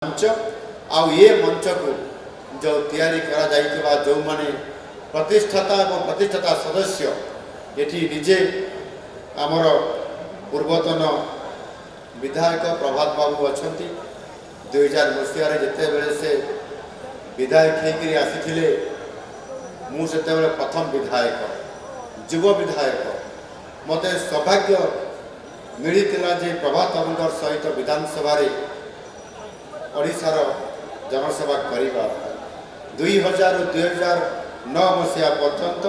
ମଞ୍ଚ ଆଉ ଏ ମଞ୍ଚକୁ ଯେଉଁ ତିଆରି କରାଯାଇଥିବା ଯେଉଁମାନେ ପ୍ରତିଷ୍ଠାତା ଏବଂ ପ୍ରତିଷ୍ଠାତା ସଦସ୍ୟ, ଏଠି ନିଜେ ଆମର ପୂର୍ବତନ ବିଧାୟକ ପ୍ରଭାତ ବାବୁ ଅଛନ୍ତି। 2000 ମସିହାରେ ଯେତେବେଳେ ସେ ବିଧାୟକ ହେଇକରି ଆସିଥିଲେ, ମୁଁ ସେତେବେଳେ ପ୍ରଥମ ବିଧାୟକ, ଯୁବ ବିଧାୟକ। ମୋତେ ସୌଭାଗ୍ୟ ମିଳିଥିଲା ଯେ ପ୍ରଭାତ ବାବୁଙ୍କ ସହିତ ବିଧାନସଭାରେ ଓଡ଼ିଶାର ଜନସେବା କରିବା ପାଇଁ 2000ରୁ 2009 ମସିହା ପର୍ଯ୍ୟନ୍ତ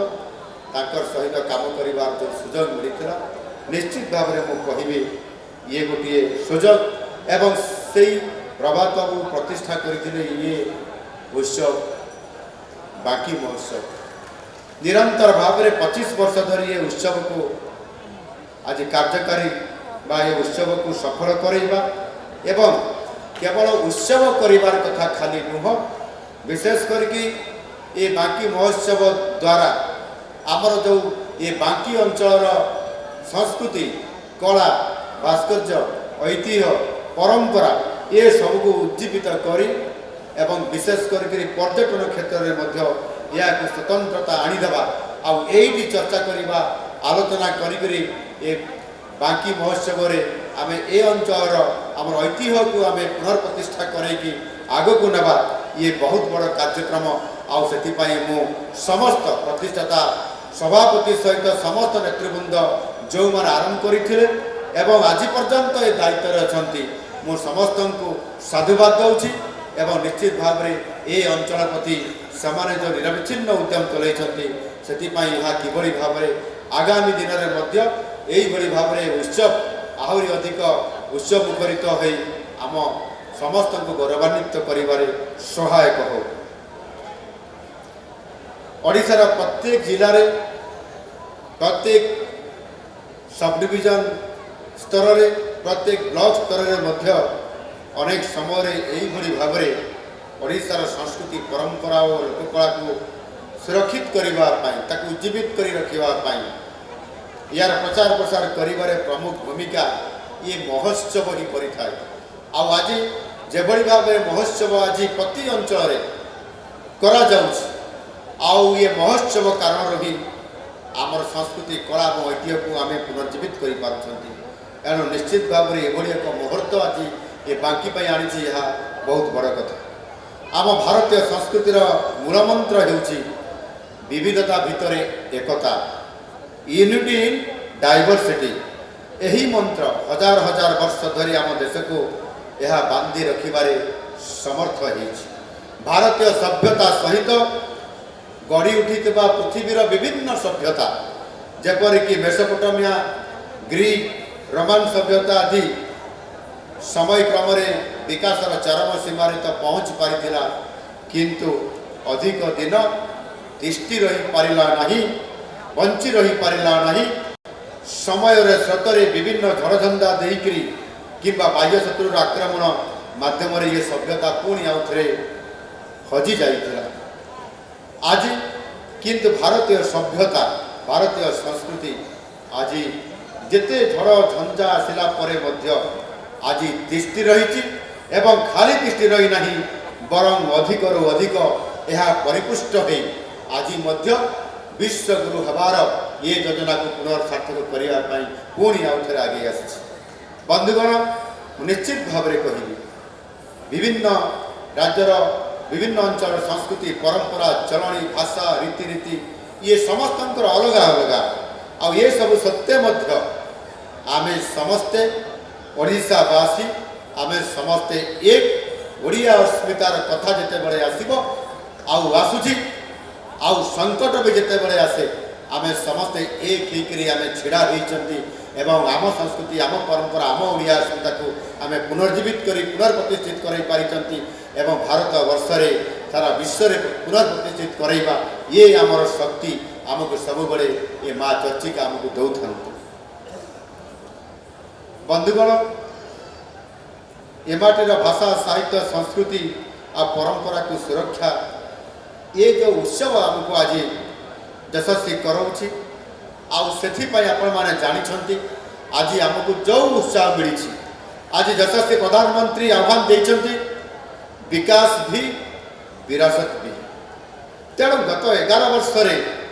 ତାଙ୍କର ସହିତ କାମ କରିବାର ଯେଉଁ ସୁଯୋଗ ମିଳିଥିଲା, ନିଶ୍ଚିତ ଭାବରେ ମୁଁ କହିବି ଇଏ ଗୋଟିଏ ସୁଯୋଗ। ଏବଂ ସେଇ ପ୍ରଭାତ ବାବୁ ପ୍ରତିଷ୍ଠା କରିଥିଲେ ଇଏ ଉତ୍ସବ, ବାଙ୍କି ମହୋତ୍ସବ। ନିରନ୍ତର ଭାବରେ 25 ବର୍ଷ ଧରି ଏ ଉତ୍ସବକୁ ଆଜି କାର୍ଯ୍ୟକାରୀ ବା ଏ ଉତ୍ସବକୁ ସଫଳ କରାଇବା ଏବଂ କେବଳ ଉତ୍ସବ କରିବାର କଥା ଖାଲି ନୁହଁ, ବିଶେଷ କରିକି ଏ ବାଙ୍କି ମହୋତ୍ସବ ଦ୍ୱାରା ଆମର ଯେଉଁ ଏ ବାଙ୍କି ଅଞ୍ଚଳର ସଂସ୍କୃତି, କଳା, ଭାସ୍କର୍ଯ୍ୟ, ଐତିହ୍ୟ, ପରମ୍ପରା, ଏ ସବୁକୁ ଉଜ୍ଜୀବିତ କରି ଏବଂ ବିଶେଷ କରିକିରି ପର୍ଯ୍ୟଟନ କ୍ଷେତ୍ରରେ ମଧ୍ୟ ଏହାକୁ ସ୍ୱତନ୍ତ୍ରତା ଆଣିଦେବା ଆଉ ଏଇଠି ଚର୍ଚ୍ଚା କରିବା, ଆଲୋଚନା କରିକରି ଏ ବାଙ୍କି ମହୋତ୍ସବରେ ଆମେ ଏ ଅଞ୍ଚଳର ଆମର ଐତିହ୍ୟକୁ ଆମେ ପୁନର୍ପ୍ରତିଷ୍ଠା କରାଇକି ଆଗକୁ ନେବା, ଇଏ ବହୁତ ବଡ଼ କାର୍ଯ୍ୟକ୍ରମ। ଆଉ ସେଥିପାଇଁ ମୁଁ ସମସ୍ତ ପ୍ରତିଷ୍ଠାତା ସଭାପତି ସହିତ ସମସ୍ତ ନେତୃବୃନ୍ଦ, ଯେଉଁମାନେ ଆରମ୍ଭ କରିଥିଲେ ଏବଂ ଆଜି ପର୍ଯ୍ୟନ୍ତ ଏ ଦାୟିତ୍ୱରେ ଅଛନ୍ତି, ମୁଁ ସମସ୍ତଙ୍କୁ ସାଧୁବାଦ ଦେଉଛି। ଏବଂ ନିଶ୍ଚିତ ଭାବରେ ଏ ଅଞ୍ଚଳ ପ୍ରତି ସେମାନେ ଯେଉଁ ନିରବିଚ୍ଛିନ୍ନ ଉଦ୍ୟମ ଚଲାଇଛନ୍ତି, ସେଥିପାଇଁ ଏହା କିଭଳି ଭାବରେ ଆଗାମୀ ଦିନରେ ମଧ୍ୟ ଏଇଭଳି ଭାବରେ ଉତ୍ସବ ଆହୁରି ଅଧିକ ଉତ୍ସବ ମୁଖରିତ ହୋଇ ଆମ ସମସ୍ତଙ୍କୁ ଗୌରବାନ୍ୱିତ କରିବାରେ ସହାୟକ ହେଉ। ଓଡ଼ିଶାର ପ୍ରତ୍ୟେକ ଜିଲ୍ଲାରେ, ପ୍ରତ୍ୟେକ ସବଡିଭିଜନ ସ୍ତରରେ, ପ୍ରତ୍ୟେକ ବ୍ଲକ ସ୍ତରରେ ମଧ୍ୟ ଅନେକ ସମୟରେ ଏଇଭଳି ଭାବରେ ଓଡ଼ିଶାର ସଂସ୍କୃତି, ପରମ୍ପରା ଓ ଲୋକକଳାକୁ ସୁରକ୍ଷିତ କରିବା ପାଇଁ, ତାକୁ ଉଜ୍ଜୀବିତ କରି ରଖିବା ପାଇଁ, ଏହାର ପ୍ରଚାର ପ୍ରସାର କରିବାରେ ପ୍ରମୁଖ ଭୂମିକା ଇଏ ମହୋତ୍ସବ ହିଁ କରିଥାଏ। ଆଉ ଆଜି ଯେଭଳି ଭାବରେ ମହୋତ୍ସବ ଆଜି ପ୍ରତି ଅଞ୍ଚଳରେ କରାଯାଉଛି, ଆଉ ଇଏ ମହୋତ୍ସବ କାରଣରୁ ହିଁ ଆମର ସଂସ୍କୃତି, କଳା ଏବଂ ଐତିହ୍ୟକୁ ଆମେ ପୁନର୍ଜୀବିତ କରିପାରୁଛନ୍ତି। ଏଣୁ ନିଶ୍ଚିତ ଭାବରେ ଏଭଳି ଏକ ମୁହୂର୍ତ୍ତ ଆଜି ଏ ବାଙ୍କି ପାଇଁ ଆଣିଛି, ଏହା ବହୁତ ବଡ଼ କଥା। ଆମ ଭାରତୀୟ ସଂସ୍କୃତିର ମୂଳମନ୍ତ୍ର ହେଉଛି ବିବିଧତା ଭିତରେ ଏକତା, ୟୁନିଟି ଇନ୍ ଡାଇଭରସିଟି। ଏହି ମନ୍ତ୍ର ହଜାର ହଜାର ବର୍ଷ ଧରି ଆମ ଦେଶକୁ ଏହା ବାନ୍ଧି ରଖିବାରେ ସମର୍ଥ ହେଇଛି। ଭାରତୀୟ ସଭ୍ୟତା ସହିତ ଗଢ଼ି ଉଠିଥିବା ପୃଥିବୀର ବିଭିନ୍ନ ସଭ୍ୟତା, ଯେପରିକି ମେସୋପୋଟାମିଆ, ଗ୍ରୀକ୍, ରୋମାନ ସଭ୍ୟତା ଆଦି ସମୟକ୍ରମରେ ବିକାଶର ଚରମ ସୀମାରେ ତ ପହଞ୍ଚି ପାରିଥିଲା, କିନ୍ତୁ ଅଧିକ ଦିନ ତିଷ୍ଠି ରହିପାରିଲା ନାହିଁ, ବଞ୍ଚି ରହିପାରିଲା ନାହିଁ। ସମୟର ସ୍ରୋତରେ ବିଭିନ୍ନ ଝଡ଼ଝଞ୍ଜା ଦେଇକରି କିମ୍ବା ବାହ୍ୟ ଶତ୍ରୁର ଆକ୍ରମଣ ମାଧ୍ୟମରେ ଇଏ ସଭ୍ୟତା ପୁଣି ଆଉ ଥରେ ହଜି ଯାଇଥିଲା। ଆଜି କିନ୍ତୁ ଭାରତୀୟ ସଭ୍ୟତା, ଭାରତୀୟ ସଂସ୍କୃତି ଆଜି ଯେତେ ଝଡ଼ ଝଞ୍ଜା ଆସିଲା ପରେ ମଧ୍ୟ ଆଜି ତିଷ୍ଠି ରହିଛି ଏବଂ ଖାଲି ତିଷ୍ଠି ରହିନାହିଁ, ବରଂ ଅଧିକରୁ ଅଧିକ ଏହା ପରିପୁଷ୍ଟ ହୋଇ ଆଜି ମଧ୍ୟ ବିଶ୍ୱଗୁରୁ ହେବାର ଏ ଯୋଜନାକୁ ପୁନଃସାର୍ଥକ କରିବା ପାଇଁ ପୁଣି ଆଉ ଥରେ ଆଗେଇ ଆସିଛି। ବନ୍ଧୁଗଣ, ମୁଁ ନିଶ୍ଚିତ ଭାବରେ କହିବି, ବିଭିନ୍ନ ରାଜ୍ୟର ବିଭିନ୍ନ ଅଞ୍ଚଳର ସଂସ୍କୃତି, ପରମ୍ପରା, ଚଳଣି, ଭାଷା, ରୀତିନୀତି ଇଏ ସମସ୍ତଙ୍କର ଅଲଗା ଅଲଗା। ଆଉ ଏସବୁ ସତ୍ତ୍ୱେ ମଧ୍ୟ ଆମେ ସମସ୍ତେ ଓଡ଼ିଶାବାସୀ, ଆମେ ସମସ୍ତେ ଏକ। ଓଡ଼ିଆ ଅସ୍ମିତାର କଥା ଯେତେବେଳେ ଆସିବ ଆଉ ଆସୁଛି, ଆଉ ସଙ୍କଟ ବି ଯେତେବେଳେ ଆସେ, ଆମେ ସମସ୍ତେ ଏକ ହେଇକରି ଆମେ ଛିଡ଼ା ହୋଇଛନ୍ତି ଏବଂ ଆମ ସଂସ୍କୃତି, ଆମ ପରମ୍ପରା, ଆମ ଓଡ଼ିଆ ଅସ୍ମିତାକୁ ଆମେ ପୁନର୍ଜୀବିତ କରି ପୁନର୍ପ୍ରତିଷ୍ଠିତ କରାଇ ପାରିଛନ୍ତି ଏବଂ ଭାରତ ବର୍ଷରେ, ସାରା ବିଶ୍ୱରେ ପୁନର୍ପ୍ରତିଷ୍ଠିତ କରାଇବା, ଇଏ ଆମର ଶକ୍ତି ଆମକୁ ସବୁବେଳେ ଏ ମା ଚର୍ଚ୍ଚିକା ଆମକୁ ଦେଉଥାନ୍ତି। ବନ୍ଧୁଗଣ, ଏ ମାଟିର ଭାଷା, ସାହିତ୍ୟ, ସଂସ୍କୃତି ଆଉ ପରମ୍ପରାକୁ ସୁରକ୍ଷା ଏ ଯେଉଁ ଉତ୍ସବ ଆମକୁ ଆଜି ଯଶସ୍ୱୀ କରାଉଛି, ଆଉ ସେଥିପାଇଁ ଆପଣମାନେ ଜାଣିଛନ୍ତି, ଆଜି ଆମକୁ ଯେଉଁ ଉତ୍ସାହ ମିଳିଛି, ଆଜି ଯଶସ୍ୱୀ ପ୍ରଧାନମନ୍ତ୍ରୀ ଆହ୍ୱାନ ଦେଇଛନ୍ତି। ବିକାଶ ବି, ବିରାସତ ବି। ତେଣୁ ଗତ 11 ବର୍ଷରେ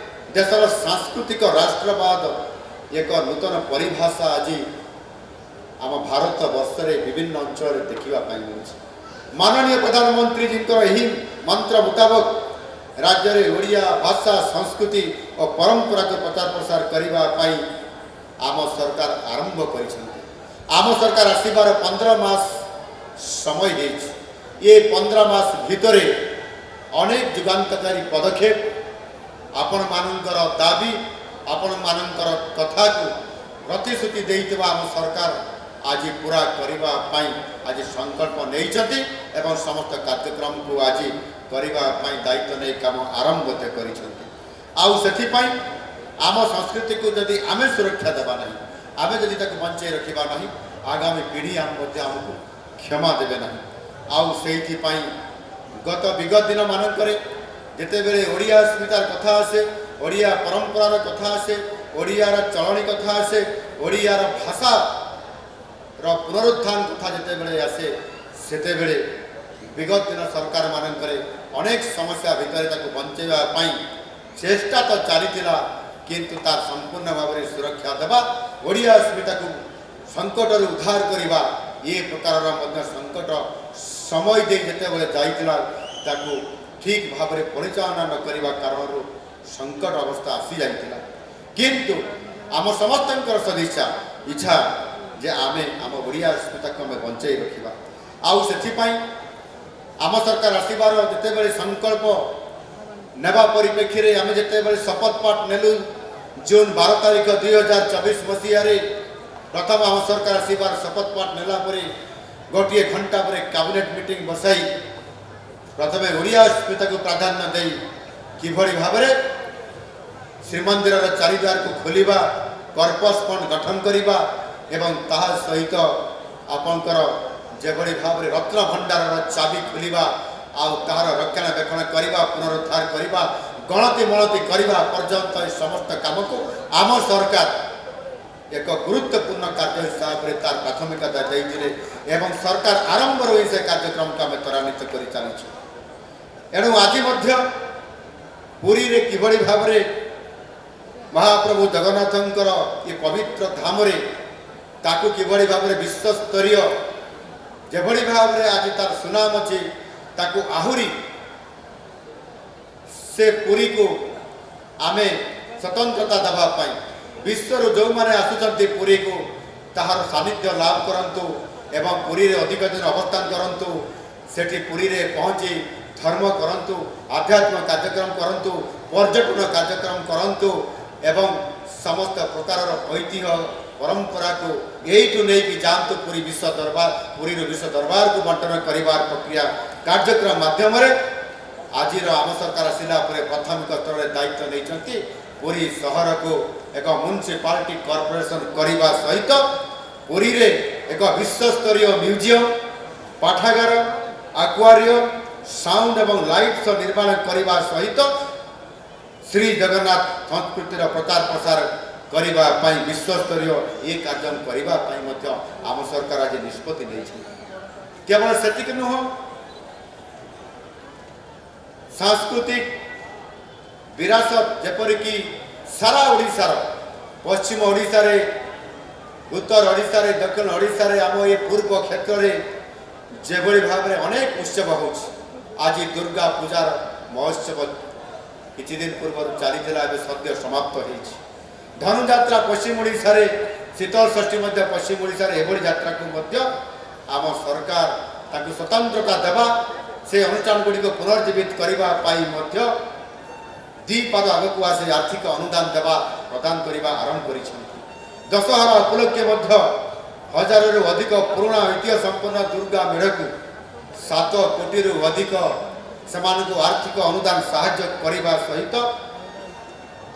ଦେଶର ସାଂସ୍କୃତିକ ରାଷ୍ଟ୍ରବାଦ ଏକ ନୂତନ ପରିଭାଷା ଆଜି ଆମ ଭାରତ ବର୍ଷରେ ବିଭିନ୍ନ ଅଞ୍ଚଳରେ ଦେଖିବା ପାଇଁ ମିଳୁଛି। ମାନନୀୟ ପ୍ରଧାନମନ୍ତ୍ରୀଜୀଙ୍କର ଏହି ମନ୍ତ୍ର ମୁତାବକ ରାଜ୍ୟରେ ଓଡ଼ିଆ ଭାଷା, ସଂସ୍କୃତି ଓ ପରମ୍ପରାକୁ ପ୍ରଚାର ପ୍ରସାର କରିବା ପାଇଁ ଆମ ସରକାର ଆରମ୍ଭ କରିଛନ୍ତି। ଆମ ସରକାର ଆସିବାର 15 ମାସ ସମୟ ହେଇଛି। ଏ 15 ମାସ ଭିତରେ ଅନେକ ଯୁଗାନ୍ତକାରୀ ପଦକ୍ଷେପ, ଆପଣମାନଙ୍କର ଦାବି, ଆପଣମାନଙ୍କର କଥାକୁ ପ୍ରତିଶ୍ରୁତି ଦେଇଥିବା ଆମ ସରକାର ଆଜି ପୁରା କରିବା ପାଇଁ ଆଜି ସଂକଳ୍ପ ନେଇଛନ୍ତି ଏବଂ ସମସ୍ତ କାର୍ଯ୍ୟକ୍ରମକୁ ଆଜି କରିବା ପାଇଁ ଦାୟିତ୍ୱ ନେଇ କାମ ଆରମ୍ଭ ମଧ୍ୟ କରିଛନ୍ତି। ଆଉ ସେଥିପାଇଁ ଆମ ସଂସ୍କୃତିକୁ ଯଦି ଆମେ ସୁରକ୍ଷା ଦେବା ନାହିଁ, ଆମେ ଯଦି ତାକୁ ବଞ୍ଚେଇ ରଖିବା ନାହିଁ, ଆଗାମୀ ପିଢ଼ି ଆମ ମଧ୍ୟ ଆମକୁ କ୍ଷମା ଦେବେ ନାହିଁ। ଆଉ ସେଇଥିପାଇଁ ଗତ ବିଗତ ଦିନମାନଙ୍କରେ ଯେତେବେଳେ ଓଡ଼ିଆ ଅସ୍ମିତାର କଥା ଆସେ, ଓଡ଼ିଆ ପରମ୍ପରାର କଥା ଆସେ, ଓଡ଼ିଆର ଚଳଣି କଥା ଆସେ, ଓଡ଼ିଆର ଭାଷାର ପୁନରୁତ୍ଥାନ କଥା ଯେତେବେଳେ ଆସେ, ସେତେବେଳେ ବିଗତ ଦିନ ସରକାରମାନଙ୍କରେ ଅନେକ ସମସ୍ୟା ଭିତରେ ତାକୁ ବଞ୍ଚେଇବା ପାଇଁ ଚେଷ୍ଟା ତ ଚାଲିଥିଲା, କିନ୍ତୁ ତାର ସମ୍ପୂର୍ଣ୍ଣ ଭାବରେ ସୁରକ୍ଷା ଦେବା, ଓଡ଼ିଆ ଅସ୍ମିତାକୁ ସଙ୍କଟରୁ ଉଦ୍ଧାର କରିବା, ଏ ପ୍ରକାରର ମଧ୍ୟ ସଙ୍କଟ ସମୟ ଦେଇ ଯେତେବେଳେ ଯାଇଥିଲା, ତାକୁ ଠିକ୍ ଭାବରେ ପରିଚାଳନା ନ କରିବା କାରଣରୁ ସଙ୍କଟ ଅବସ୍ଥା ଆସିଯାଇଥିଲା। କିନ୍ତୁ ଆମ ସମସ୍ତଙ୍କର ସଦିଚ୍ଛା, ଇଚ୍ଛା ଯେ ଆମେ ଆମ ଓଡ଼ିଆ ଅସ୍ମିତାକୁ ଆମେ ବଞ୍ଚେଇ ରଖିବା। ଆଉ ସେଥିପାଇଁ ଆମ ସରକାର ଆସିବାର ଯେତେବେଳେ ସଂକଳ୍ପ ନେବା ପରିପ୍ରେକ୍ଷୀରେ ଆମେ ଯେତେବେଳେ ଶପଥ ପାଠ ନେଲୁ ଜୁନ୍ 12 ତାରିଖ 2024 ମସିହାରେ, ପ୍ରଥମ ଆମ ସରକାର ଆସିବାର ଶପଥ ପାଠ ନେଲା ପରେ ଗୋଟିଏ ଘଣ୍ଟା ପରେ କ୍ୟାବିନେଟ୍ ମିଟିଂ ବସାଇ ପ୍ରଥମେ ଓଡ଼ିଆ ଅସ୍ମିତାକୁ ପ୍ରାଧାନ୍ୟ ଦେଇ କିଭଳି ଭାବରେ ଶ୍ରୀମନ୍ଦିରର ଚାରିଦ୍ୱାରକୁ ଖୋଲିବା, କର୍ପସ୍ ଫଣ୍ଡ ଗଠନ କରିବା ଏବଂ ତାହା ସହିତ ଆପଣଙ୍କର ଯେଭଳି ଭାବରେ ରତ୍ନ ଭଣ୍ଡାରର ଚାବି ଖୋଲିବା ଆଉ ତାହାର ରକ୍ଷଣାବେକ୍ଷଣ କରିବା, ପୁନରୁଦ୍ଧାର କରିବା, ଗଣତି ମଣତି କରିବା ପର୍ଯ୍ୟନ୍ତ ଏ ସମସ୍ତ କାମକୁ ଆମ ସରକାର ଏକ ଗୁରୁତ୍ୱପୂର୍ଣ୍ଣ କାର୍ଯ୍ୟ ହିସାବରେ ତାର ପ୍ରାଥମିକତା ଦେଇଥିଲେ ଏବଂ ସରକାର ଆରମ୍ଭରୁ ହିଁ ସେ କାର୍ଯ୍ୟକ୍ରମକୁ ଆମେ ତ୍ୱରାନ୍ୱିତ କରି ଚାଲିଛୁ। ଏଣୁ ଆଜି ମଧ୍ୟ ପୁରୀରେ କିଭଳି ଭାବରେ ମହାପ୍ରଭୁ ଜଗନ୍ନାଥଙ୍କର ଏ ପବିତ୍ର ଧାମରେ ତାକୁ କିଭଳି ଭାବରେ ବିଶ୍ୱସ୍ତରୀୟ, ଯେଭଳି ଭାବରେ ଆଜି ତାର ସୁନାମ ଅଛି, ତାକୁ ଆହୁରି ସେ ପୁରୀକୁ ଆମେ ସ୍ୱତନ୍ତ୍ରତା ଦେବା ପାଇଁ, ବିଶ୍ୱରୁ ଯେଉଁମାନେ ଆସୁଛନ୍ତି ପୁରୀକୁ ତାହାର ସାନ୍ନିଧ୍ୟ ଲାଭ କରନ୍ତୁ ଏବଂ ପୁରୀରେ ଅଧିକ ଦିନ ଅବସ୍ଥାନ କରନ୍ତୁ, ସେଠି ପୁରୀରେ ପହଞ୍ଚି ଧର୍ମ କରନ୍ତୁ, ଆଧ୍ୟାତ୍ମିକ କାର୍ଯ୍ୟକ୍ରମ କରନ୍ତୁ, ପର୍ଯ୍ୟଟନ କାର୍ଯ୍ୟକ୍ରମ କରନ୍ତୁ ଏବଂ ସମସ୍ତ ପ୍ରକାରର ଐତିହ୍ୟ ପରମ୍ପରାକୁ ଏଇଠୁ ନେଇକି ଯାଆନ୍ତୁ ପୁରୀ ବିଶ୍ୱ ଦରବାର, ପୁରୀରୁ ବିଶ୍ୱ ଦରବାରକୁ ବଣ୍ଟନ କରିବାର ପ୍ରକ୍ରିୟା କାର୍ଯ୍ୟକ୍ରମ ମାଧ୍ୟମରେ ଆଜିର ଆମ ସରକାର ଆସିଲା ପରେ ପ୍ରାଥମିକ ସ୍ତରରେ ଦାୟିତ୍ୱ ନେଇଛନ୍ତି। ପୁରୀ ସହରକୁ ଏକ ମ୍ୟୁନିସିପାଲିଟି କର୍ପୋରେସନ କରିବା ସହିତ ପୁରୀରେ ଏକ ବିଶ୍ୱସ୍ତରୀୟ ମ୍ୟୁଜିୟମ, ପାଠାଗାର, ଆକ୍ୱାରିୟମ, ସାଉଣ୍ଡ ଏବଂ ଲାଇଟ୍ ଶୋ ନିର୍ମାଣ କରିବା ସହିତ ଶ୍ରୀ ଜଗନ୍ନାଥ ସଂସ୍କୃତିର ପ୍ରଚାର ପ୍ରସାର କରିବା ପାଇଁ ବିଶ୍ୱସ୍ତରୀୟ ଏ କାର୍ଯ୍ୟ କରିବା ପାଇଁ ମଧ୍ୟ ଆମ ସରକାର ଆଜି ନିଷ୍ପତ୍ତି ନେଇଛନ୍ତି। କେବଳ ସେତିକି ନୁହଁ, ସାଂସ୍କୃତିକ ବିରାସତ ଯେପରିକି ସାରା ଓଡ଼ିଶାର, ପଶ୍ଚିମ ଓଡ଼ିଶାରେ, ଉତ୍ତର ଓଡ଼ିଶାରେ, ଦକ୍ଷିଣ ଓଡ଼ିଶାରେ, ଆମ ଏ ପୂର୍ବ କ୍ଷେତ୍ରରେ ଯେଭଳି ଭାବରେ ଅନେକ ଉତ୍ସବ ହେଉଛି, ଆଜି ଦୁର୍ଗା ପୂଜାର ମହୋତ୍ସବ କିଛି ଦିନ ପୂର୍ବରୁ ଚାଲିଥିଲା, ଏବେ ସଦ୍ୟ ସମାପ୍ତ ହେଇଛି। ଧନୁଯାତ୍ରା ପଶ୍ଚିମ ଓଡ଼ିଶାରେ, ଶୀତଳ ଷଷ୍ଠୀ ମଧ୍ୟ ପଶ୍ଚିମ ଓଡ଼ିଶାରେ, ଏଭଳି ଯାତ୍ରାକୁ ମଧ୍ୟ ଆମ ସରକାର ତାକୁ ସ୍ୱତନ୍ତ୍ରତା ଦେବା, ସେ ଅନୁଷ୍ଠାନ ଗୁଡ଼ିକୁ ପୁନର୍ଜୀବିତ କରିବା ପାଇଁ ମଧ୍ୟ ଦୁଇ ପାଦ ଆଗକୁ ଆସି ଆର୍ଥିକ ଅନୁଦାନ ଦେବା, ପ୍ରଦାନ କରିବା ଆରମ୍ଭ କରିଛନ୍ତି। ଦଶହରା ଉପଲକ୍ଷେ ମଧ୍ୟ ହଜାରରୁ ଅଧିକ ପୁରୁଣା ଐତିହ୍ୟ ସମ୍ପନ୍ନ ଦୁର୍ଗା ମେଢ଼କୁ 7 କୋଟିରୁ ଅଧିକ ସେମାନଙ୍କୁ ଆର୍ଥିକ ଅନୁଦାନ ସାହାଯ୍ୟ କରିବା ସହିତ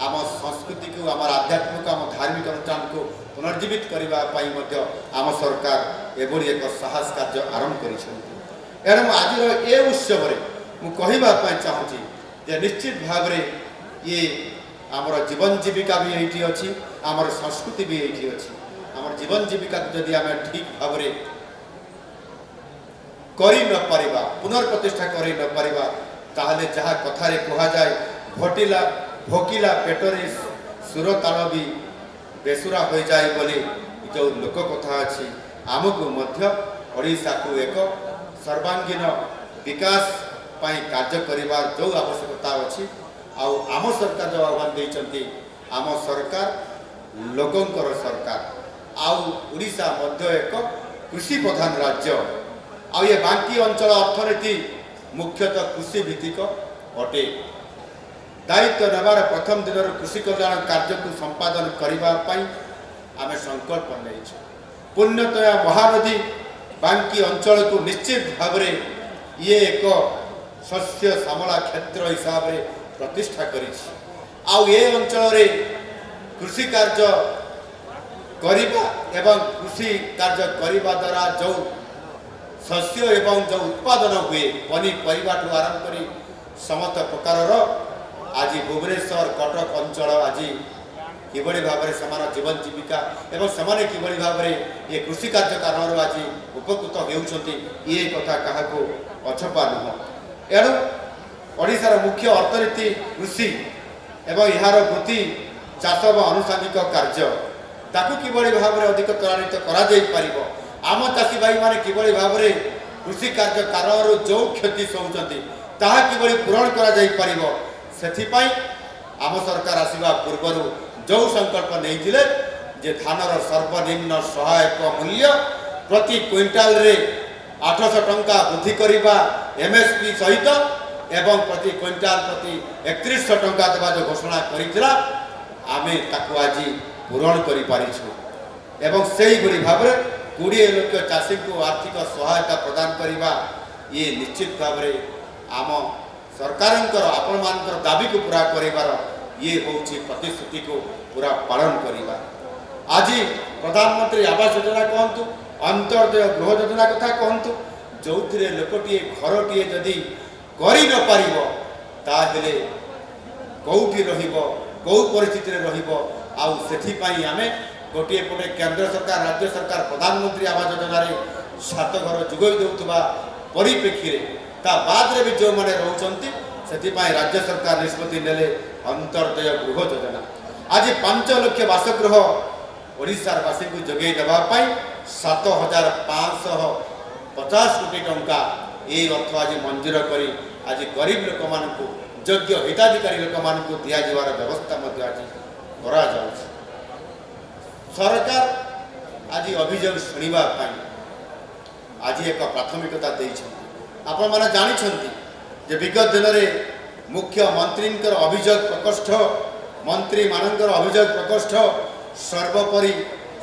ଆମ ସଂସ୍କୃତିକୁ, ଆମର ଆଧ୍ୟାତ୍ମିକ, ଆମ ଧାର୍ମିକ ଅନୁଷ୍ଠାନକୁ ପୁନର୍ଜୀବିତ କରିବା ପାଇଁ ମଧ୍ୟ ଆମ ସରକାର ଏଭଳି ଏକ ସାହସ କାର୍ଯ୍ୟ ଆରମ୍ଭ କରିଛନ୍ତି। ଏଣୁ ଆଜିର ଏ ଉତ୍ସବରେ ମୁଁ କହିବା ପାଇଁ ଚାହୁଁଛି ଯେ ନିଶ୍ଚିତ ଭାବରେ ଇଏ ଆମର ଜୀବନ ଜୀବିକା ବି ଏଇଠି ଅଛି, ଆମର ସଂସ୍କୃତି ବି ଏଇଠି ଅଛି। ଆମର ଜୀବନ ଜୀବିକାକୁ ଯଦି ଆମେ ଠିକ୍ ଭାବରେ କରି ନପାରିବା, ପୁନର୍ପ୍ରତିଷ୍ଠା କରି ନପାରିବା, ତାହେଲେ ଯାହା କଥାରେ କୁହାଯାଏ, ଭଟିଲା ଭୋକିଲା ପେଟରେ ସୁରତାଳ ବି ବେସୁରା ହୋଇଯାଏ ବୋଲି ଯେଉଁ ଲୋକ କଥା ଅଛି, ଆମକୁ ମଧ୍ୟ ଓଡ଼ିଶାକୁ ଏକ ସର୍ବାଙ୍ଗୀନ ବିକାଶ ପାଇଁ କାର୍ଯ୍ୟ କରିବାର ଯେଉଁ ଆବଶ୍ୟକତା ଅଛି, ଆଉ ଆମ ସରକାର ଯେଉଁ ଆହ୍ୱାନ ଦେଇଛନ୍ତି, ଆମ ସରକାର ଲୋକଙ୍କର ସରକାର, ଆଉ ଓଡ଼ିଶା ମଧ୍ୟ ଏକ କୃଷି ପ୍ରଧାନ ରାଜ୍ୟ, ଆଉ ଏ ବାଙ୍କି ଅଞ୍ଚଳ ଅର୍ଥନୀତି ମୁଖ୍ୟତଃ କୃଷି ଭିତ୍ତିକ ଅଟେ। ଦାୟିତ୍ୱ ନେବାର ପ୍ରଥମ ଦିନରୁ କୃଷି କଲ୍ୟାଣ କାର୍ଯ୍ୟକୁ ସମ୍ପାଦନ କରିବା ପାଇଁ ଆମେ ସଂକଳ୍ପ ନେଇଛୁ। ପୁଣ୍ୟତୋୟା ମହାନଦୀ ବାଙ୍କି ଅଞ୍ଚଳକୁ ନିଶ୍ଚିତ ଭାବରେ ଇଏ ଏକ ଶସ୍ୟ ଶ୍ୟାମଳା କ୍ଷେତ୍ର ହିସାବରେ ପ୍ରତିଷ୍ଠା କରିଛି। ଆଉ ଏ ଅଞ୍ଚଳରେ କୃଷି କାର୍ଯ୍ୟ କରିବା ଏବଂ କୃଷି କାର୍ଯ୍ୟ କରିବା ଦ୍ୱାରା ଯେଉଁ ଶସ୍ୟ ଏବଂ ଯେଉଁ ଉତ୍ପାଦନ ହୁଏ, ପନିପରିବାଠୁ ଆରମ୍ଭ କରି ସମସ୍ତ ପ୍ରକାରର, ଆଜି ଭୁବନେଶ୍ୱର, କଟକ ଅଞ୍ଚଳ ଆଜି କିଭଳି ଭାବରେ ସେମାନଙ୍କ ଜୀବନ ଜୀବିକା ଏବଂ ସେମାନେ କିଭଳି ଭାବରେ ଏ କୃଷି କାର୍ଯ୍ୟ କାରଣରୁ ଆଜି ଉପକୃତ ହେଉଛନ୍ତି, ଇଏ କଥା କାହାକୁ ଅଛପା ନୁହଁ। ଏଣୁ ଓଡ଼ିଶାର ମୁଖ୍ୟ ଅର୍ଥନୀତି କୃଷି ଏବଂ ଏହାର ବୃତ୍ତି ଚାଷ ବା ଆନୁଷାଙ୍ଗିକ କାର୍ଯ୍ୟ, ତାକୁ କିଭଳି ଭାବରେ ଅଧିକ ତ୍ୱରାନ୍ୱିତ କରାଯାଇପାରିବ, ଆମ ଚାଷୀ ଭାଇମାନେ କିଭଳି ଭାବରେ କୃଷି କାର୍ଯ୍ୟ କାରଣରୁ ଯେଉଁ କ୍ଷତି ସହୁଛନ୍ତି ତାହା କିଭଳି ପୂରଣ କରାଯାଇପାରିବ, ସେଥିପାଇଁ ଆମ ସରକାର ଆସିବା ପୂର୍ବରୁ ଯେଉଁ ସଂକଳ୍ପ ନେଇଥିଲେ ଯେ ଧାନର ସର୍ବନିମ୍ନ ସହାୟକ ମୂଲ୍ୟ ପ୍ରତି କୁଇଣ୍ଟାଲରେ 800 ଟଙ୍କା ବୃଦ୍ଧି କରିବା ଏମ୍ଏସ୍ପି ସହିତ ଏବଂ ପ୍ରତି କୁଇଣ୍ଟାଲ ପ୍ରତି 3100 ଟଙ୍କା ଦେବା ଯେଉଁ ଘୋଷଣା କରିଥିଲା, ଆମେ ତାକୁ ଆଜି ପୂରଣ କରିପାରିଛୁ। ଏବଂ ସେଇଭଳି ଭାବରେ 20 ଲକ୍ଷ ଚାଷୀଙ୍କୁ ଆର୍ଥିକ ସହାୟତା ପ୍ରଦାନ କରିବା, ଇଏ ନିଶ୍ଚିତ ଭାବରେ ଆମ ସରକାରଙ୍କର ଆପଣମାନଙ୍କର ଦାବିକୁ ପୁରା କରିବାର ଇଏ ହେଉଛି ପ୍ରତିଶ୍ରୁତିକୁ ପୁରା ପାଳନ କରିବା। ଆଜି ପ୍ରଧାନମନ୍ତ୍ରୀ ଆବାସ ଯୋଜନା କୁହନ୍ତୁ, ଅନ୍ତର୍ଦୟ ଗୃହ ଯୋଜନା କଥା କୁହନ୍ତୁ, ଯେଉଁଥିରେ ଲୋକଟିଏ ଘରଟିଏ ଯଦି କରି ନପାରିବ, ତାହେଲେ କେଉଁଠି ରହିବ, କେଉଁ ପରିସ୍ଥିତିରେ ରହିବ? ଆଉ ସେଥିପାଇଁ ଆମେ ଗୋଟିଏ ପଟେ କେନ୍ଦ୍ର ସରକାର, ରାଜ୍ୟ ସରକାର ପ୍ରଧାନମନ୍ତ୍ରୀ ଆବାସ ଯୋଜନାରେ ଛାତ ଘର ଯୋଗାଇ ଦେଉଥିବା ପରିପ୍ରେକ୍ଷୀରେ ତା ବାଦରେ ବି ଯେଉଁମାନେ ରହୁଛନ୍ତି, ସେଥିପାଇଁ ରାଜ୍ୟ ସରକାର ନିଷ୍ପତ୍ତି ନେଲେ ଅନ୍ତର୍ଦୟ ଗୃହ ଯୋଜନା। ଆଜି 5 ଲକ୍ଷ ବାସଗୃହ ଓଡ଼ିଶାର ବାସୀଙ୍କୁ ଯୋଗାଇ ଦେବା ପାଇଁ 7550 କୋଟି ଟଙ୍କା ଏଇ ଅର୍ଥ ଆଜି ମଞ୍ଜୁର କରି ଆଜି ଗରିବ ଲୋକମାନଙ୍କୁ, ଯୋଗ୍ୟ ହିତାଧିକାରୀ ଲୋକମାନଙ୍କୁ ଦିଆଯିବାର ବ୍ୟବସ୍ଥା ମଧ୍ୟ ଆଜି କରାଯାଉଛି। ସରକାର ଆଜି ଅଭିଯୋଗ ଶୁଣିବା ପାଇଁ ଆଜି ଏକ ପ୍ରାଥମିକତା ଦେଇଛନ୍ତି। ଆପଣମାନେ ଜାଣିଛନ୍ତି ଯେ ବିଗତ ଦିନରେ ମୁଖ୍ୟମନ୍ତ୍ରୀଙ୍କର ଅଭିଯୋଗ ପ୍ରକୋଷ୍ଠ, ମନ୍ତ୍ରୀମାନଙ୍କର ଅଭିଯୋଗ ପ୍ରକୋଷ୍ଠ, ସର୍ବୋପରି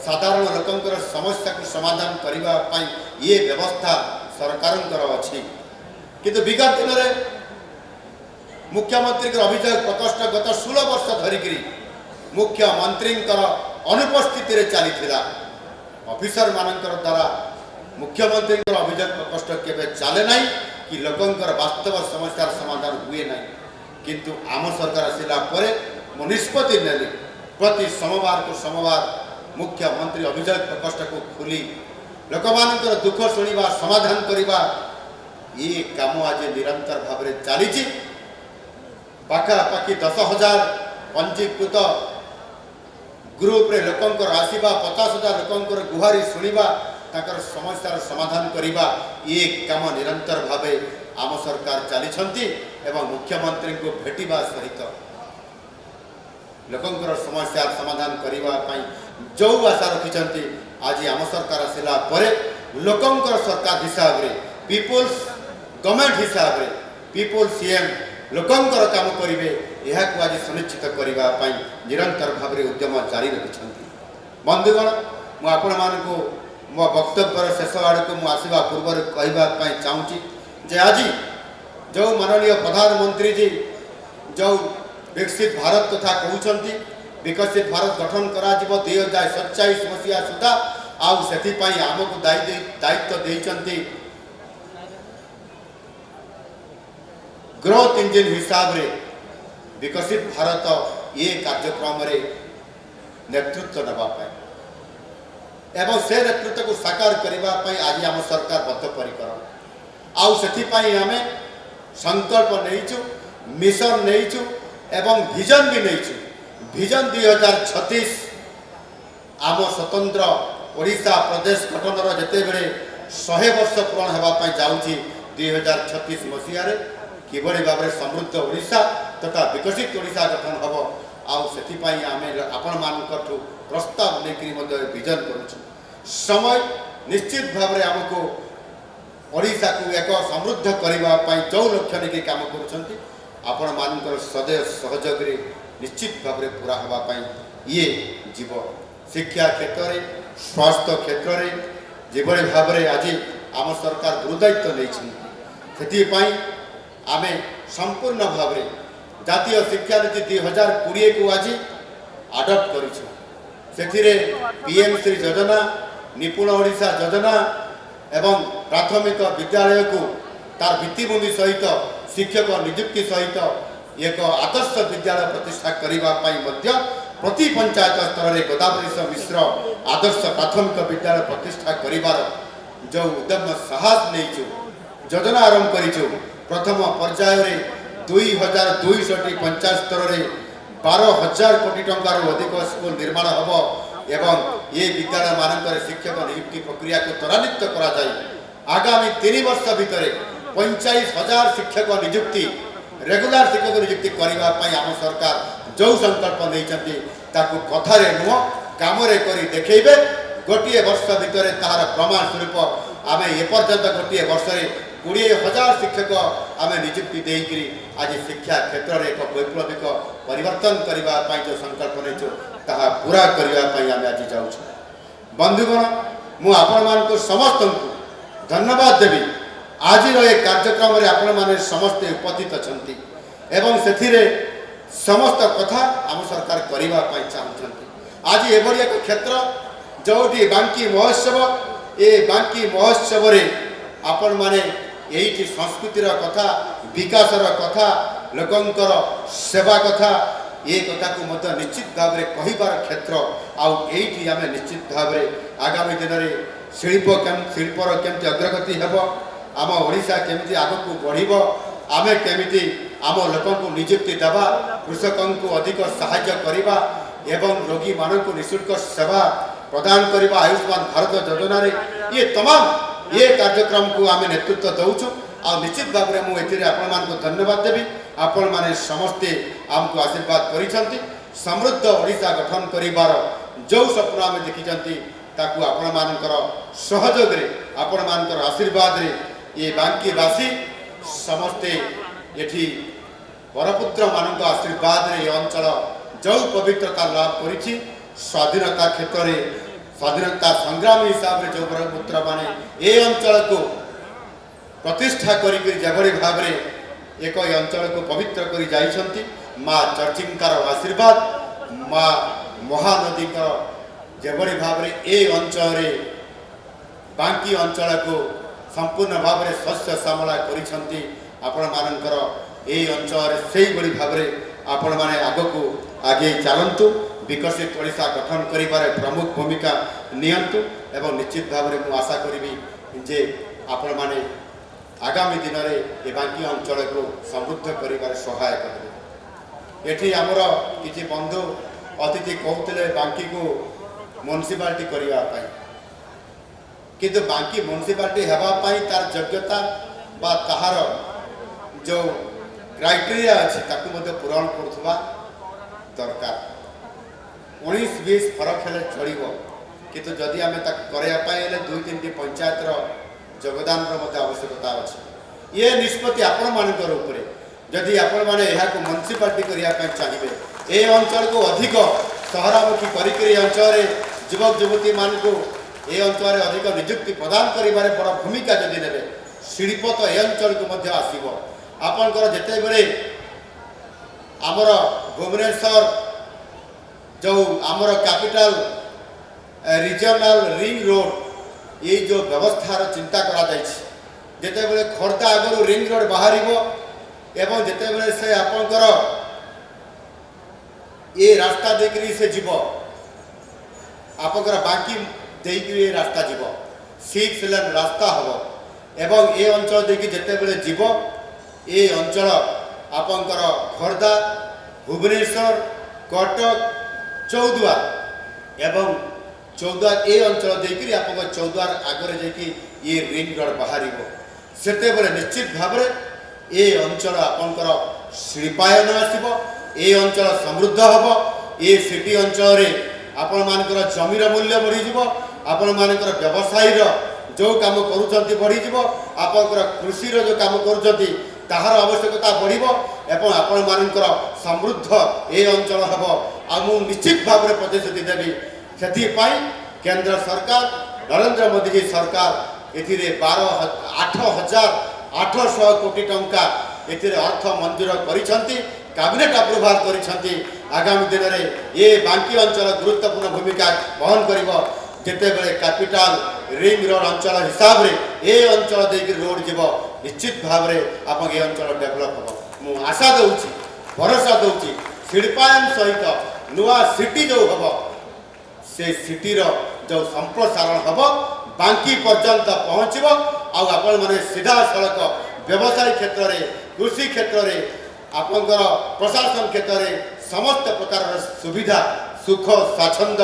ସାଧାରଣ ଲୋକଙ୍କର ସମସ୍ୟାକୁ ସମାଧାନ କରିବା ପାଇଁ ଇଏ ବ୍ୟବସ୍ଥା ସରକାରଙ୍କର ଅଛି। କିନ୍ତୁ ବିଗତ ଦିନରେ ମୁଖ୍ୟମନ୍ତ୍ରୀଙ୍କର ଅଭିଯୋଗ ପ୍ରକୋଷ୍ଠ ଗତ 16 ବର୍ଷ ଧରିକିରି ମୁଖ୍ୟମନ୍ତ୍ରୀଙ୍କର ଅନୁପସ୍ଥିତିରେ ଚାଲିଥିଲା। ଅଫିସରମାନଙ୍କର ଦ୍ୱାରା ମୁଖ୍ୟମନ୍ତ୍ରୀଙ୍କର ଅଭିଯୋଗ ପ୍ରକୋଷ୍ଠ କେବେ ଚାଲେ ନାହିଁ କି ଲୋକଙ୍କର ବାସ୍ତବ ସମସ୍ୟାର ସମାଧାନ ହୁଏ ନାହିଁ। କିନ୍ତୁ ଆମ ସରକାର ଆସିଲା ପରେ ମୁଁ ନିଷ୍ପତ୍ତି ନେଲି, ପ୍ରତି ସୋମବାରକୁ ସୋମବାର ମୁଖ୍ୟମନ୍ତ୍ରୀ ଅଭିଯୋଗ ପ୍ରକୋଷ୍ଠକୁ ଖୋଲି ଲୋକମାନଙ୍କର ଦୁଃଖ ଶୁଣିବା, ସମାଧାନ କରିବା, ଇଏ କାମ ଆଜି ନିରନ୍ତର ଭାବରେ ଚାଲିଛି। ପାଖାପାଖି 10,000 ପଞ୍ଜୀକୃତ ଗ୍ରୁପରେ ଲୋକଙ୍କର ଆସିବା, 50,000 ଲୋକଙ୍କର ଗୁହାରି ଶୁଣିବା, ତାଙ୍କର ସମସ୍ୟାର ସମାଧାନ କରିବା, ଇଏ କାମ ନିରନ୍ତର ଭାବେ ଆମ ସରକାର ଚାଲିଛନ୍ତି। ଏବଂ ମୁଖ୍ୟମନ୍ତ୍ରୀଙ୍କୁ ଭେଟିବା ସହିତ ଲୋକଙ୍କର ସମସ୍ୟାର ସମାଧାନ କରିବା ପାଇଁ ଯେଉଁ ଆଶା ରଖିଛନ୍ତି, ଆଜି ଆମ ସରକାର ଆସିଲା ପରେ ଲୋକଙ୍କର ସରକାର ହିସାବରେ, ପିପୁଲ୍ସ ଗଭର୍ଣ୍ଣମେଣ୍ଟ ହିସାବରେ, ପିପୁଲ ସିଏମ୍ ଲୋକଙ୍କର କାମ କରିବେ, ଏହାକୁ ଆଜି ସୁନିଶ୍ଚିତ କରିବା ପାଇଁ ନିରନ୍ତର ଭାବରେ ଉଦ୍ୟମ ଜାରି ରଖିଛନ୍ତି। ବନ୍ଧୁଗଣ, ମୁଁ ଆପଣମାନଙ୍କୁ ମୋ ବକ୍ତବ୍ୟର ଶେଷ ଆଡ଼କୁ ମୁଁ ଆସିବା ପୂର୍ବରୁ କହିବା ପାଇଁ ଚାହୁଁଛି ଯେ ଆଜି ଯେଉଁ ମାନନୀୟ ପ୍ରଧାନମନ୍ତ୍ରୀଜୀ ଯେଉଁ ବିକଶିତ ଭାରତ କଥା କହୁଛନ୍ତି, ବିକଶିତ ଭାରତ ଗଠନ କରାଯିବ 2047 ମସିହା ସୁଦ୍ଧା, ଆଉ ସେଥିପାଇଁ ଆମକୁ ଦାୟିତ୍ୱ ଦେଇଛନ୍ତି ଗ୍ରୋଥ ଇଞ୍ଜିନ୍ ହିସାବରେ ବିକଶିତ ଭାରତ ଇଏ କାର୍ଯ୍ୟକ୍ରମରେ ନେତୃତ୍ୱ ନେବା ପାଇଁ ଏବଂ ସେ ନେତୃତ୍ୱକୁ ସାକାର କରିବା ପାଇଁ ଆଜି ଆମ ସରକାର ବଦ୍ଧପରିକର। ଆଉ ସେଥିପାଇଁ ଆମେ ସଂକଳ୍ପ ନେଇଛୁ, ମିଶନ ନେଇଛୁ ଏବଂ ଭିଜନ ବି ନେଇଛୁ। ଭିଜନ 2036, ଆମ ସ୍ୱତନ୍ତ୍ର ଓଡ଼ିଶା ପ୍ରଦେଶ ଗଠନର ଯେତେବେଳେ 100 ବର୍ଷ ପୂରଣ ହେବା ପାଇଁ ଯାଉଛି 2036 ମସିହାରେ, କିଭଳି ଭାବରେ ସମୃଦ୍ଧ ଓଡ଼ିଶା ତଥା ବିକଶିତ ଓଡ଼ିଶା ଗଠନ ହେବ, ଆଉ ସେଥିପାଇଁ ଆମେ ଆପଣମାନଙ୍କଠୁ ପ୍ରସ୍ତାବ ନେଇକରି ମଧ୍ୟ ଭିଜନ କରୁଛୁ। ସମୟ ନିଶ୍ଚିତ ଭାବରେ ଆମକୁ ଓଡ଼ିଶାକୁ ଏକ ସମୃଦ୍ଧ କରିବା ପାଇଁ ଯେଉଁ ଲକ୍ଷ୍ୟ ନେଇକି କାମ କରୁଛନ୍ତି, ଆପଣମାନଙ୍କର ସଦୟ ସହଯୋଗରେ ନିଶ୍ଚିତ ଭାବରେ ପୁରା ହେବା ପାଇଁ ଇଏ ଯିବ। ଶିକ୍ଷା କ୍ଷେତ୍ରରେ, ସ୍ୱାସ୍ଥ୍ୟ କ୍ଷେତ୍ରରେ ଯେଭଳି ଭାବରେ ଆଜି ଆମ ସରକାର ଗୁରୁଦାୟିତ୍ୱ ନେଇଛନ୍ତି, ସେଥିପାଇଁ ଆମେ ସମ୍ପୂର୍ଣ୍ଣ ଭାବରେ ଜାତୀୟ ଶିକ୍ଷାନୀତି 2020କୁ ଆଜି ଆଡପ୍ଟ କରିଛୁ। ସେଥିରେ ପିଏମ୍ ଶ୍ରୀ ଯୋଜନା, ନିପୁଣ ଓଡ଼ିଶା ଯୋଜନା ଏବଂ ପ୍ରାଥମିକ ବିଦ୍ୟାଳୟକୁ ତାର ଭିତ୍ତିଭୂମି ସହିତ, ଶିକ୍ଷକ ନିଯୁକ୍ତି ସହିତ ଏକ ଆଦର୍ଶ ବିଦ୍ୟାଳୟ ପ୍ରତିଷ୍ଠା କରିବା ପାଇଁ ମଧ୍ୟ ପ୍ରତି ପଞ୍ଚାୟତ ସ୍ତରରେ ଗୋଦାବରୀଶ ମିଶ୍ର ଆଦର୍ଶ ପ୍ରାଥମିକ ବିଦ୍ୟାଳୟ ପ୍ରତିଷ୍ଠା କରିବାର ଯେଉଁ ଉଦ୍ୟମ ସାହସ ନେଇଛୁ, ଯୋଜନା ଆରମ୍ଭ କରିଛୁ, ପ୍ରଥମ ପର୍ଯ୍ୟାୟରେ 2200ଟି ପଞ୍ଚାୟତ ସ୍ତରରେ 12,000 କୋଟି ଟଙ୍କାରୁ ଅଧିକ ସ୍କୁଲ ନିର୍ମାଣ ହେବ ଏବଂ ଏ ବିଦ୍ୟାଳୟମାନଙ୍କରେ ଶିକ୍ଷକ ନିଯୁକ୍ତି ପ୍ରକ୍ରିୟାକୁ ତ୍ୱରାନ୍ୱିତ କରାଯାଇ ଆଗାମୀ 3 ବର୍ଷ ଭିତରେ 45,000 ଶିକ୍ଷକ ନିଯୁକ୍ତି, ରେଗୁଲାର ଶିକ୍ଷକ ନିଯୁକ୍ତି କରିବା ପାଇଁ ଆମ ସରକାର ଯେଉଁ ସଂକଳ୍ପ ନେଇଛନ୍ତି, ତାକୁ କଥାରେ ନୁହଁ, କାମରେ କରି ଦେଖେଇବେ ଗୋଟିଏ ବର୍ଷ ଭିତରେ। ତାହାର ପ୍ରମାଣ ସ୍ୱରୂପ ଆମେ ଏପର୍ଯ୍ୟନ୍ତ ଗୋଟିଏ ବର୍ଷରେ 20,000 ଶିକ୍ଷକ ଆମେ ନିଯୁକ୍ତି ଦେଇକରି ଆଜି ଶିକ୍ଷା କ୍ଷେତ୍ରରେ ଏକ ବୈପ୍ଳବିକ ପରିବର୍ତ୍ତନ କରିବା ପାଇଁ ଯେଉଁ ସଂକଳ୍ପ ନେଇଛୁ, ତାହା ପୁରା କରିବା ପାଇଁ ଆମେ ଆଜି ଯାଉଛୁ। ବନ୍ଧୁଗଣ, ମୁଁ ଆପଣମାନଙ୍କୁ ସମସ୍ତଙ୍କୁ ଧନ୍ୟବାଦ ଦେବି। ଆଜିର ଏ କାର୍ଯ୍ୟକ୍ରମରେ ଆପଣମାନେ ସମସ୍ତେ ଉପସ୍ଥିତ ଅଛନ୍ତି ଏବଂ ସେଥିରେ ସମସ୍ତ କଥା ଆମ ସରକାର କରିବା ପାଇଁ ଚାହୁଁଛନ୍ତି। ଆଜି ଏଭଳି ଏକ କ୍ଷେତ୍ର ଯେଉଁଠି ବାଙ୍କି ମହୋତ୍ସବ, ଏ ବାଙ୍କି ମହୋତ୍ସବରେ ଆପଣମାନେ ଏଇଠି ସଂସ୍କୃତିର କଥା, ବିକାଶର କଥା, ଲୋକଙ୍କର ସେବା କଥା, ଏ କଥାକୁ ମଧ୍ୟ ନିଶ୍ଚିତ ଭାବରେ କହିବାର କ୍ଷେତ୍ର। ଆଉ ଏଇଠି ଆମେ ନିଶ୍ଚିତ ଭାବରେ ଆଗାମୀ ଦିନରେ ଶିଳ୍ପର କେମିତି ଅଗ୍ରଗତି ହେବ, ଆମ ଓଡ଼ିଶା କେମିତି ଆଗକୁ ବଢ଼ିବ, ଆମେ କେମିତି ଆମ ଲୋକଙ୍କୁ ନିଯୁକ୍ତି ଦେବା, କୃଷକଙ୍କୁ ଅଧିକ ସାହାଯ୍ୟ କରିବା ଏବଂ ରୋଗୀମାନଙ୍କୁ ନିଃଶୁଳ୍କ ସେବା ପ୍ରଦାନ କରିବା ଆୟୁଷ୍ମାନ ଭାରତ ଯୋଜନାରେ, ଇଏ ତମାମ ଏ କାର୍ଯ୍ୟକ୍ରମକୁ ଆମେ ନେତୃତ୍ୱ ଦେଉଛୁ। ଆଉ ନିଶ୍ଚିତ ଭାବରେ ମୁଁ ଏଥିରେ ଆପଣମାନଙ୍କୁ ଧନ୍ୟବାଦ ଦେବି। ଆପଣମାନେ ସମସ୍ତେ ଆମକୁ ଆଶୀର୍ବାଦ କରିଛନ୍ତି। ସମୃଦ୍ଧ ଓଡ଼ିଶା ଗଠନ କରିବାର ଯେଉଁ ସ୍ୱପ୍ନ ଆମେ ଦେଖିଛନ୍ତି, ତାକୁ ଆପଣମାନଙ୍କର ସହଯୋଗରେ, ଆପଣମାନଙ୍କର ଆଶୀର୍ବାଦରେ ଏ ବାଙ୍କିବାସୀ ସମସ୍ତେ ଏଠି ବରପୁତ୍ରମାନଙ୍କ ଆଶୀର୍ବାଦରେ ଏ ଅଞ୍ଚଳ ଯେଉଁ ପବିତ୍ରତା ଲାଭ କରିଛି, ସ୍ୱାଧୀନତା କ୍ଷେତ୍ରରେ ସ୍ୱାଧୀନତା ସଂଗ୍ରାମୀ ହିସାବରେ ଯେଉଁ ବରପୁତ୍ରମାନେ ଏ ଅଞ୍ଚଳକୁ ପ୍ରତିଷ୍ଠା କରିକରି ଯେଭଳି ଭାବରେ ଏକ ଏ ଅଞ୍ଚଳକୁ ପବିତ୍ର କରି ଯାଇଛନ୍ତି, ମା ଚର୍ଚ୍ଚିଙ୍କର ଆଶୀର୍ବାଦ, ମା ମହାନଦୀଙ୍କର ଯେଭଳି ଭାବରେ ଏ ଅଞ୍ଚଳରେ ବାଙ୍କି ଅଞ୍ଚଳକୁ ସମ୍ପୂର୍ଣ୍ଣ ଭାବରେ ଶସ୍ୟ ଶ୍ୟାମଳା କରିଛନ୍ତି, ଆପଣମାନଙ୍କର ଏଇ ଅଞ୍ଚଳରେ ସେଇଭଳି ଭାବରେ ଆପଣମାନେ ଆଗକୁ ଆଗେଇ ଚାଲନ୍ତୁ, ବିକଶିତ ଓଡ଼ିଶା ଗଠନ କରିବାରେ ପ୍ରମୁଖ ଭୂମିକା ନିଅନ୍ତୁ ଏବଂ ନିଶ୍ଚିତ ଭାବରେ ମୁଁ ଆଶା କରିବି ଯେ ଆପଣମାନେ ଆଗାମୀ ଦିନରେ ଏ ବାଙ୍କି ଅଞ୍ଚଳକୁ ସମୃଦ୍ଧ କରିବାରେ ସହାୟକ ହେବେ। ଏଠି ଆମର କିଛି ବନ୍ଧୁ ଅତିଥି କହୁଥିଲେ ବାଙ୍କିକୁ ମ୍ୟୁନିସିପାଲିଟି କରିବା ପାଇଁ। କିନ୍ତୁ ବାଙ୍କି ମ୍ୟୁନିସିପାଲିଟି ହେବା ପାଇଁ ତାର ଯୋଗ୍ୟତା ବା ତାହାର ଯେଉଁ କ୍ରାଇଟେରିଆ ଅଛି, ତାକୁ ମଧ୍ୟ ପୂରଣ କରୁଥିବା ଦରକାର। 19-20 ଫରକ ହେଲେ ଚଳିବ, କିନ୍ତୁ ଯଦି ଆମେ ତାକୁ କରିବା ପାଇଁ ହେଲେ ଦୁଇ ତିନିଟି ପଞ୍ଚାୟତର ଯୋଗଦାନର ମଧ୍ୟ ଆବଶ୍ୟକତା ଅଛି। ଇଏ ନିଷ୍ପତ୍ତି ଆପଣମାନଙ୍କର ଉପରେ। ଯଦି ଆପଣମାନେ ଏହାକୁ ମ୍ୟୁନିସିପାଲିଟି କରିବା ପାଇଁ ଚାହିଁବେ, ଏ ଅଞ୍ଚଳକୁ ଅଧିକ ସହରାମୁଖୀ କରିକରି ଏ ଅଞ୍ଚଳରେ ଯୁବକ ଯୁବତୀମାନଙ୍କୁ ଏ ଅଞ୍ଚଳରେ ଅଧିକ ନିଯୁକ୍ତି ପ୍ରଦାନ କରିବାରେ ବଡ଼ ଭୂମିକା ଯଦି ନେବେ, ଶିଳ୍ପ ତ ଏ ଅଞ୍ଚଳକୁ ମଧ୍ୟ ଆସିବ। ଆପଣଙ୍କର ଯେତେବେଳେ ଆମର ଭୁବନେଶ୍ୱର ଯେଉଁ ଆମର କ୍ୟାପିଟାଲ ରିଜିଅନାଲ ରିଙ୍ଗ ରୋଡ଼, ଏଇ ଯେଉଁ ବ୍ୟବସ୍ଥାର ଚିନ୍ତା କରାଯାଇଛି, ଯେତେବେଳେ ଖୋର୍ଦ୍ଧା ଆଗରୁ ରିଙ୍ଗ ରୋଡ଼ ବାହାରିବ ଏବଂ ଯେତେବେଳେ ସେ ଆପଣଙ୍କର ଏ ରାସ୍ତା ଦେଇକରି ସେ ଯିବ, ଆପଣଙ୍କର ବାଙ୍କି ଦେଇକରି ଏ ରାସ୍ତା ଯିବ, 6 ଲେନ୍ ରାସ୍ତା ହେବ। ଏବଂ ଏ ଅଞ୍ଚଳ ଦେଇକି ଯେତେବେଳେ ଯିବ, ଏ ଅଞ୍ଚଳ ଆପଣଙ୍କର ଖୋର୍ଦ୍ଧା, ଭୁବନେଶ୍ୱର, କଟକ, ଚୌଦ୍ୱାର ଏବଂ ଚୌଦ୍ୱାର ଏ ଅଞ୍ଚଳ ଦେଇକରି ଆପଣଙ୍କ ଚୌଦ୍ୱାର ଆଗରେ ଯାଇକି ଇଏ ରିଙ୍ଗ ରୋଡ଼ ବାହାରିବ। ସେତେବେଳେ ନିଶ୍ଚିତ ଭାବରେ ଏ ଅଞ୍ଚଳ ଆପଣଙ୍କର ଶିଳ୍ପାୟନ ଆସିବ, ଏ ଅଞ୍ଚଳ ସମୃଦ୍ଧ ହେବ। ଏ ସିଟି ଅଞ୍ଚଳରେ ଆପଣମାନଙ୍କର ଜମିର ମୂଲ୍ୟ ବଢ଼ିଯିବ, ଆପଣମାନଙ୍କର ବ୍ୟବସାୟୀର ଯେଉଁ କାମ କରୁଛନ୍ତି ବଢ଼ିଯିବ, ଆପଣଙ୍କର କୃଷିର ଯେଉଁ କାମ କରୁଛନ୍ତି ତାହାର ଆବଶ୍ୟକତା ବଢ଼ିବ ଏବଂ ଆପଣମାନଙ୍କର ସମୃଦ୍ଧ ଏ ଅଞ୍ଚଳ ହେବ। ଆଉ ମୁଁ ନିଶ୍ଚିତ ଭାବରେ ପ୍ରତିଶ୍ରୁତି ଦେବି, ସେଥିପାଇଁ କେନ୍ଦ୍ର ସରକାର, ନରେନ୍ଦ୍ର ମୋଦିଜୀ ସରକାର ଏଥିରେ 8,800 କୋଟି ଟଙ୍କା ଏଥିରେ ଅର୍ଥ ମଞ୍ଜୁର କରିଛନ୍ତି, କ୍ୟାବିନେଟ୍ ଆପ୍ରୁଭାଲ କରିଛନ୍ତି। ଆଗାମୀ ଦିନରେ ଏ ବାଙ୍କି ଅଞ୍ଚଳ ଗୁରୁତ୍ୱପୂର୍ଣ୍ଣ ଭୂମିକା ବହନ କରିବ। ଯେତେବେଳେ କ୍ୟାପିଟାଲ ରିଙ୍ଗ ରୋଡ଼ ଅଞ୍ଚଳ ହିସାବରେ ଏ ଅଞ୍ଚଳ ଦେଇକି ରୋଡ଼ ଯିବ, ନିଶ୍ଚିତ ଭାବରେ ଆପଣଙ୍କ ଏ ଅଞ୍ଚଳ ଡେଭଲପ୍ ହେବ। ମୁଁ ଆଶା ଦେଉଛି, ଭରସା ଦେଉଛି, ଶିଳ୍ପାୟନ ସହିତ ନୂଆ ସିଟି ଯେଉଁ ହେବ, ସେ ସିଟିର ଯେଉଁ ସମ୍ପ୍ରସାରଣ ହେବ, ବାଙ୍କି ପର୍ଯ୍ୟନ୍ତ ପହଞ୍ଚିବ। ଆଉ ଆପଣମାନେ ସିଧାସଳଖ ବ୍ୟବସାୟ କ୍ଷେତ୍ରରେ, କୃଷି କ୍ଷେତ୍ରରେ, ଆପଣଙ୍କର ପ୍ରଶାସନ କ୍ଷେତ୍ରରେ ସମସ୍ତ ପ୍ରକାରର ସୁବିଧା, ସୁଖ ସ୍ୱାଚ୍ଛନ୍ଦ,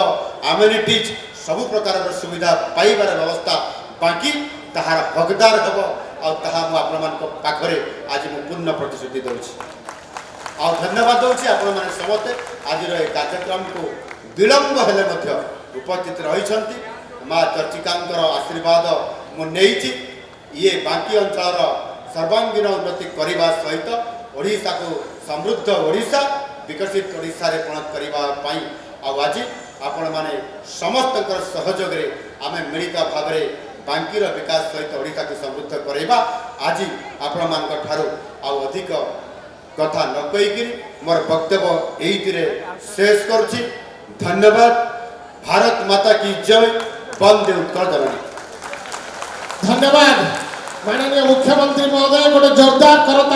ଆମେନିଟିଜ୍, ସବୁ ପ୍ରକାରର ସୁବିଧା ପାଇବାର ବ୍ୟବସ୍ଥା ବାଙ୍କି ତାହାର ହକଦାର ହେବ। ଆଉ ତାହା ମୁଁ ଆପଣମାନଙ୍କ ପାଖରେ ଆଜି ମୁଁ ପୂର୍ଣ୍ଣ ପ୍ରତିଶ୍ରୁତି ଦେଉଛି ଆଉ ଧନ୍ୟବାଦ ଦେଉଛି। ଆପଣମାନେ ସମସ୍ତେ ଆଜିର ଏ କାର୍ଯ୍ୟକ୍ରମକୁ ବିଳମ୍ବ ହେଲେ ମଧ୍ୟ ଉପସ୍ଥିତ ରହିଛନ୍ତି। ମା ଚର୍ଚ୍ଚିକାଙ୍କର ଆଶୀର୍ବାଦ ମୁଁ ନେଇଛି। ଇଏ ବାଙ୍କି ଅଞ୍ଚଳର ସର୍ବାଙ୍ଗୀନ ଉନ୍ନତି କରିବା ସହିତ ଓଡ଼ିଶାକୁ ସମୃଦ୍ଧ ଓଡ଼ିଶା, ବିକଶିତ ଓଡ଼ିଶାରେ ପରିଣତ କରିବା ପାଇଁ। ଆଉ ଆଜି ଆପଣମାନେ ସମସ୍ତଙ୍କର ସହଯୋଗରେ ଆମେ ମିଳିତ ଭାବରେ ବାଙ୍କିର ବିକାଶ ସହିତ ଓଡ଼ିଶାକୁ ସମୃଦ୍ଧ କରାଇବା। ଆଜି ଆପଣମାନଙ୍କ ଠାରୁ ଆଉ ଅଧିକ କଥା ନ କହିକିରି ମୋର ବକ୍ତବ୍ୟ ଏଇଥିରେ ଶେଷ କରୁଛି। ଧନ୍ୟବାଦ। ଭାରତ ମାତା କି ଜୟ। ବନ୍ଦେ ଉତ୍କଳ ଜନନୀ। ଧନ୍ୟବାଦ ମାନନୀୟ ମୁଖ୍ୟମନ୍ତ୍ରୀ ମହୋଦୟ। ଗୋଟେ ଜୋରଦାର କରତାଳି।